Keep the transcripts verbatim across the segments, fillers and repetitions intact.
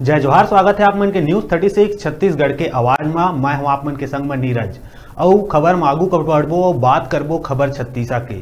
जय जोहार, स्वागत है आप मन के न्यूज़ थर्टी सिक्स छत्तीसगढ़ के आवाज मा। मैं हूं आप मन के संग में नीरज। अउ खबर मा आगू बढ़बो अउ बात करबो खबर छत्तीसा के।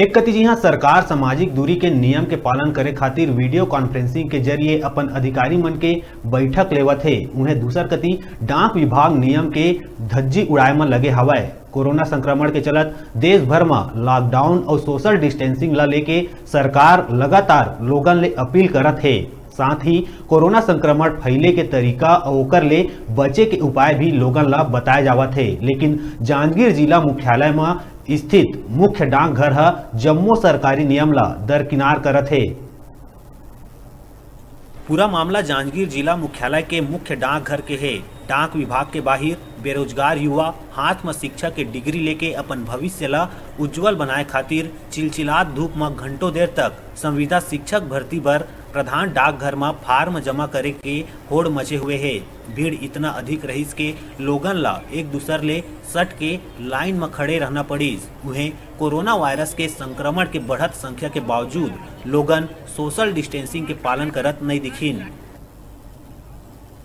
एक कति जिहां सरकार सामाजिक दूरी के नियम के पालन करे खातिर वीडियो कॉन्फ्रेंसिंग के जरिए अपन अधिकारी मन के बैठक लेवत हे, उहें दूसर कति डाक विभाग नियम के धज्जी उड़ाए म लगे हवय। कोरोना संक्रमण के चलत देश भर म लॉकडाउन अउ सोशल डिस्टेंसिंग ल लेके सरकार लगातार लोगन ले अपील करत हे। साथ ही कोरोना संक्रमण फैले के तरीका अउ ओकर ले बचे के उपाय भी लोगन ल बताए जावत हे, लेकिन जांजगीर जिला मुख्यालय म स्थित मुख्य डाकघर ह जम्मो सरकारी नियम ल दरकिनार करत हे। पूरा मामला जांजगीर जिला मुख्यालय के मुख्य डाकघर के हे। डाक विभाग के बाहिर बेरोजगार युवा हाथ म शिक्षा के डिग्री लेके अपन भविष्य ल उज्जवल बनाए खातिर चिलचिलात धूप म घंटों देर तक संविदा शिक्षक भर्ती बर प्रधान डाकघर म फार्म जमा करे के होड़ मचे हुए हे। भीड़ इतना अधिक रहिस के लोगन ल एक दूसर ले सट के लाइन म खड़े रहना पड़िस। उहें, कोरोना वायरस के संक्रमण के बढ़त संख्या के बावजूद लोगन सोशल डिस्टेंसिंग के पालन करत नइ दिखिन।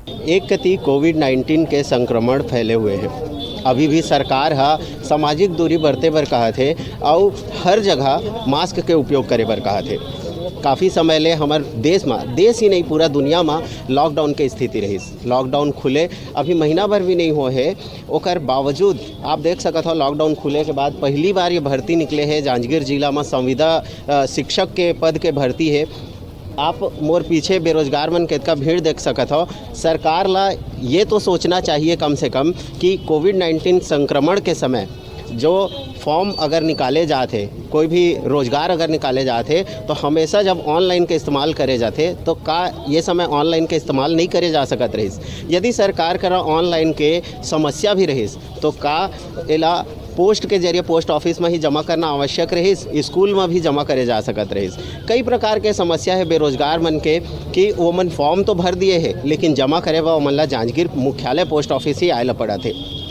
एक कति कोविड नाइन्टीन के संक्रमण फैले हुए हे, अभी भी सरकार ह सामाजिक दूरी बरते बर कहत हे अउ हर जगह मास्क के उपयोग करे बर कहत हे। काफ़ी समय ले हमर देश म, देश ही नहीं, पूरा दुनिया म लॉकडाउन के स्थिति रहिस। लॉकडाउन खुले अभी महीना भर भी नहीं हुए हे, ओकर बावजूद आप देख सकत हो, लॉकडाउन खुले के बाद पहली बार ये भर्ती निकले हे जांजगीर जिला म संविदा, अ, शिक्षक के पद के भर्ती हे। आप मोर पीछे बेरोजगार मन कतका भीड़ देख सकत हो। सरकार ला ये तो सोचना चाहिए कम से कम कि कोविड नाइन्टीन संक्रमण के समय जो फॉर्म अगर निकाले जात हे, कोई भी रोजगार अगर निकाले जात हे, तो हमेशा जब ऑनलाइन के इस्तेमाल करे जाथे, तो का ये समय ऑनलाइन के इस्तेमाल नहीं करे जा सकत रहिस? यदि सरकार करा ऑनलाइन के समस्या भी रहिस, तो का एला पोस्ट के जरिए पोस्ट ऑफिस में ही जमा करना आवश्यक रहिस, स्कूल में भी जमा करे जा सकत रहिस? कई प्रकार के समस्या हे बेरोजगार मन के कि ओमन फॉर्म तो भर दिए हे, लेकिन जमा करे बर ओमन ला जांजगीर मुख्यालय पोस्ट ऑफिस ही आए ला पड़त हे।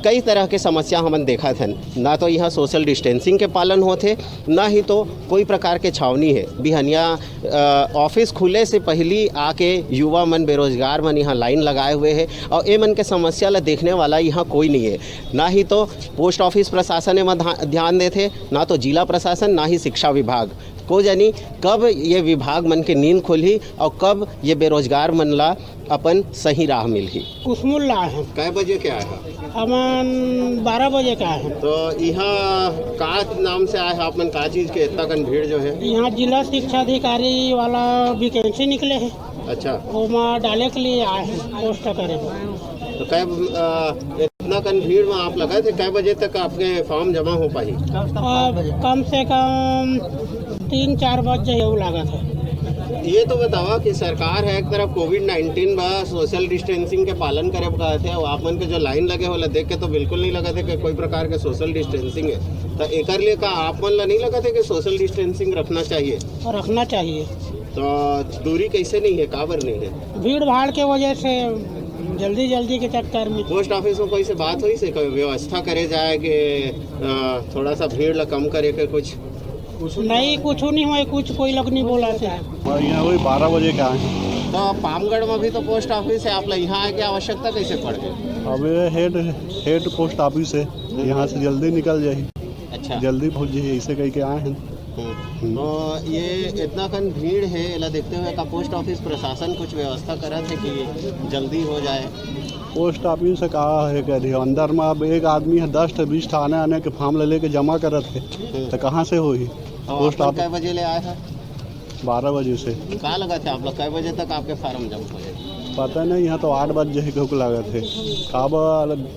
कई तरह के समस्या हमन देखत हन, ना तो यहाँ सोशल डिस्टेंसिंग के पालन होत हे, ना ही तो कोई प्रकार के छावनी हे। बिहनिया, अ, ऑफिस खुले से पहली आके युवा मन, बेरोजगार मन यहाँ लाइन लगाए हुए हे अउ ए मन के समस्या ला देखने वाला यहाँ कोई नहीं हे। ना ही तो पोस्ट ऑफिस प्रशासन एमा धा-, ध्यान देथे, ना तो जिला प्रशासन, ना ही शिक्षा विभाग। को जानी कब ये विभाग मन के नींद खुलही अउ कब ये बेरोजगार मन ला अपन सही राह मिलही। कुसमुल ला हे। कै बजे के आए हो? हमन बारह बजे के आए हन। तो यहाँ का नाम से आए हो आप मन, का चीज के इतना कन भीड़ जो है? यहाँ जिला शिक्षा अधिकारी वाला वैकेंसी निकले हे। अच्छा। ओमा डाले के लिए आए हन, पोस्ट करे बर। तो कै, अ, इतना कन भीड़ में आप लगा थे, कै बजे तक आपके फॉर्म जमा हो पाही? अब कम से कम तीन चार बज जाए, वो लागत हे। ये तो बतावा कि सरकार ह एक तरफ कोविड नाइन्टीन बा, सोशल डिस्टेंसिंग के पालन करे कहत हे, अउ आप मन के जो लाइन लगे होला देख के तो बिल्कुल नहीं लगत हे कि कोई प्रकार के सोशल डिस्टेंसिंग हे। तो एकर लिए का आप मन ला नहीं लगत हे कि सोशल डिस्टेंसिंग रखना चाहिए? रखना चाहिए। तो दूरी कैसे नहीं है, काबर नहीं है? भीड़ भाड़ के वजह से, जल्दी जल्दी के चक्कर में। पोस्ट ऑफिस में कोई से बात होइस हे, कोई व्यवस्था करे जाए कि, अ, थोड़ा सा भीड़ ला कम करे के कुछ? नहीं, कुछ नहीं हुआ, कुछ कोई लोग नहीं बोला थे। और यहाँ वही बारह बजे के आए हैं। तो पामगढ़ में भी तो पोस्ट ऑफिस है, आप लोग यहाँ आए के आवश्यकता कैसे पड़ गई? अब ये हेड, हेड पोस्ट ऑफिस है, यहाँ से जल्दी निकल जाए, अच्छा। जल्दी पहुँच जाए, ऐसे कह के आए हैं। हम्म। हम्म। तो ये इतना कन भीड़ है, एला देखते हुए का पोस्ट ऑफिस प्रशासन कुछ व्यवस्था करत है कि जल्दी हो जाए? पोस्ट ऑफिस से कहा है कह दिया, अंदर में अब एक आदमी है, दस ठे बीस ठे आने आने के फॉर्म ले लेके जमा करत है, हम्म। तो कहाँ से होही? तो पोस्ट आप ऑफिस कै बजे ले आए हैं? बारह बजे से। का लगत हे आप लोग कै बजे तक आपके फॉर्म जमा हो जाए? पता नहीं, यहाँ तो आठ बज जाए के लागत है। अब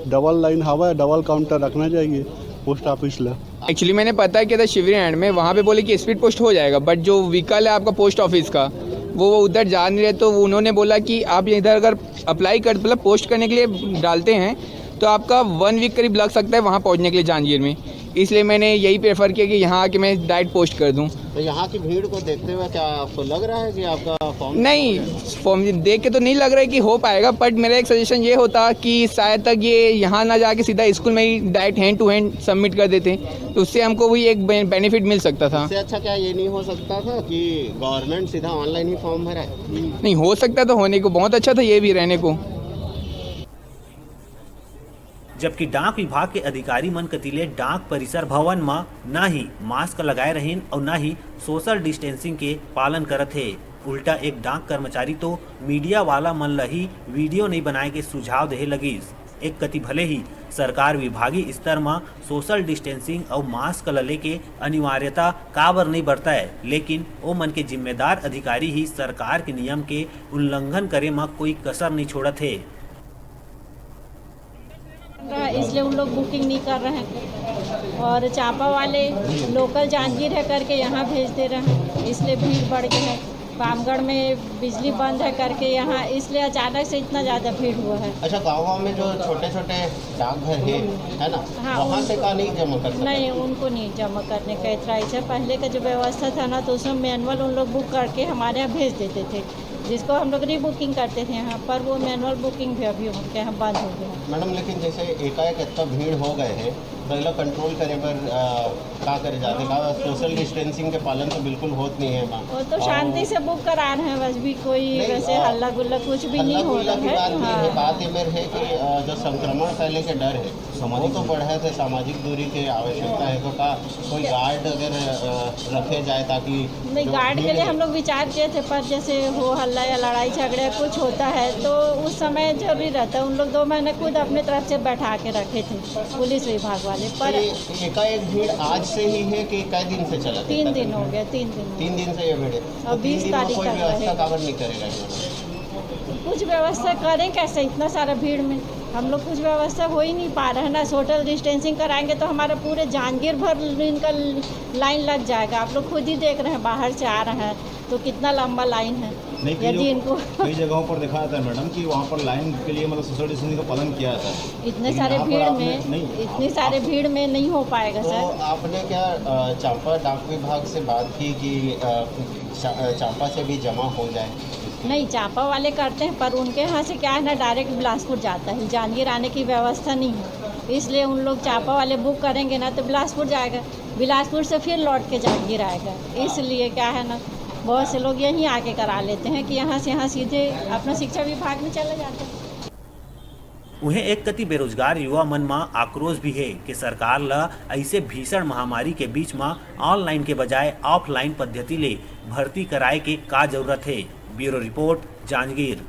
डबल लाइन हवा है, डबल काउंटर रखना चाहिए पोस्ट ऑफिस ला। एक्चुअली मैंने पता किया था शिवरी एंड में, वहाँ पे बोले कि स्पीड पोस्ट हो जाएगा, बट जो व्हीकल है आपका पोस्ट ऑफिस का, वो, वो उधर जा नहीं रहे, तो वो उन्होंने बोला कि आप इधर अगर अप्लाई कर, मतलब पोस्ट करने के लिए डालते हैं, तो आपका वन वीक करीब लग सकता है वहाँ पहुँचने के लिए जांजगीर में। इसलिए मैंने यही प्रेफर किया कि यहाँ आके मैं डाइट पोस्ट कर दूँ। तो यहाँ की भीड़ को देखते हुए क्या आपको लग रहा है कि आपका फॉर्म नहीं, फॉर्म देख के तो नहीं लग रहा है कि हो पाएगा, बट मेरा एक सजेशन ये होता कि शायद तक ये यहाँ ना जाके सीधा स्कूल में ही DIET hand to hand submit कर देते, तो उससे हमको भी एक बेनिफिट मिल सकता था। इससे अच्छा क्या ये नहीं हो सकता था कि गवर्नमेंट सीधा ऑनलाइन ही फॉर्म भराए? नहीं, हो सकता तो होने को बहुत अच्छा था ये भी रहने को। जबकि डाक विभाग के अधिकारी मन कति ले डाक परिसर भवन म ना ही मास्क लगाए रहिन अउ ना ही सोशल डिस्टेंसिंग के पालन करत हे। उल्टा एक डाक कर्मचारी तो मीडिया वाला मन ल ही वीडियो नइ बनाए के सुझाव देहे लगिस। एक कति भले ही सरकार विभागीय स्तर म सोशल डिस्टेंसिंग अउ मास्क ल लेके अनिवार्यता काबर नइ बरताय, लेकिन ओ मन के जिम्मेदार अधिकारी ही सरकार के नियम के उल्लंघन करे म कोई कसर नइ छोड़त हे। रहा है, इसलिए उन लोग बुकिंग नहीं कर रहे हैं। और चांपा वाले लोकल जांजगीर है करके यहाँ भेज दे रहे हैं, इसलिए भीड़ बढ़ गई है। पामगढ़ में बिजली बंद है करके यहाँ, इसलिए अचानक से इतना ज़्यादा भीड़ हुआ है। अच्छा, गाँव गाँव में जो छोटे छोटे डाकघर है, है ना, हाँ, वहाँ से उनको- का नहीं जमा कर सकते? नहीं, उनको नहीं जमा करने का इतना है। पहले का जो व्यवस्था था ना, तो उसमें मैनुअल उन लोग बुक करके हमारे यहाँ भेज देते थे, जिसको हम लोग रीबुकिंग करते थे यहाँ पर, वो मैनुअल बुकिंग भी अभी उनके यहाँ बंद हो गया है। मैडम, लेकिन जैसे एकाएक इतना भीड़ हो गए है, तो एला कंट्रोल करे बर अ, का करे जाते का? सोशल डिस्टेंसिंग के पालन तो बिल्कुल होत नहीं है वहाँ। वो तो शांति से बुक करा रहे हैं, बस भी कोई नहीं, वैसे आ, हल्ला गुल्ला कुछ भी हल्ला नहीं हो गुल्ला रहा की बात नहीं है, है। हाँ। बात ये मेर है कि अ, जो संक्रमण फैले के डर है, वो तो बढ़त है, सामाजिक दूरी की आवश्यकता है, तो का कोई गार्ड अगर अ, रखे जाए ताकि नहीं, जो गार्ड भीड़ के लिए है, हम लोग विचार किए थे, पर जैसे हो हल्ला या लड़ाई झगड़े कुछ होता है तो उस समय जरूरी रहता है। उन लोग दो महीने खुद अपने तरफ से बैठा के रखे थे पुलिस विभाग वाले, तो पर ये एकाएक भीड़ आज से ही है कि कई दिन से चला था? तीन दिन हो गया, तीन दिन हो तीन दिन से ये भीड़ है। और तो तीन बीस दिन में तारीख कोई तक व्यवस्था रहेगा। काबर नहीं करेगा ये लोग? गया। कुछ व्यवस्था करें कैसे इतना सारा भीड़ में? हम लोग कुछ व्यवस्था हो ही नहीं पा रहे हैं ना। सोशल डिस्टेंसिंग कराएंगे तो हमारे पूरे जांजगीर भर इनका लाइन लग जाएगा। आप लोग खुद ही देख रहे हैं, बाहर से आ रहे हैं तो कितना लंबा लाइन है। नहीं, कई यदि लोग- इनको कई जगहों पर दिखाया था मैडम कि वहाँ पर लाइन के लिए मतलब सोशल डिस्टेंसिंग का पालन किया था। इतने लेकिन सारे यहाँ पर भीड़ आपने- में नहीं, इतने सारे आप- भीड़ में नहीं हो पाएगा तो सर। आपने क्या अ, चांपा डाक विभाग से बात की कि अ, चा- अ, चांपा से भी जमा हो जाए? नहीं, चांपा वाले करते हैं, पर उनके यहाँ से क्या है ना, डायरेक्ट बिलासपुर जाता है, जांजगीर आने की व्यवस्था नहीं है, इसलिए उन लोग चांपा वाले बुक करेंगे ना तो बिलासपुर जाएगा, बिलासपुर से फिर लौट के जांजगीर आएगा। इसलिए क्या है ना, बहुत से लोग यहीं आके करा लेते हैं कि यहाँ से यहाँ सीधे अपना शिक्षा विभाग में चले जाते हैं। उहें एक कति बेरोजगार युवा मन म आक्रोश भी हे कि सरकार ल अइसे भीषण महामारी के बीच म ऑनलाइन के बजाय ऑफलाइन पद्धति ले भर्ती कराए के का जरूरत हे। Bureau report, Janjgir.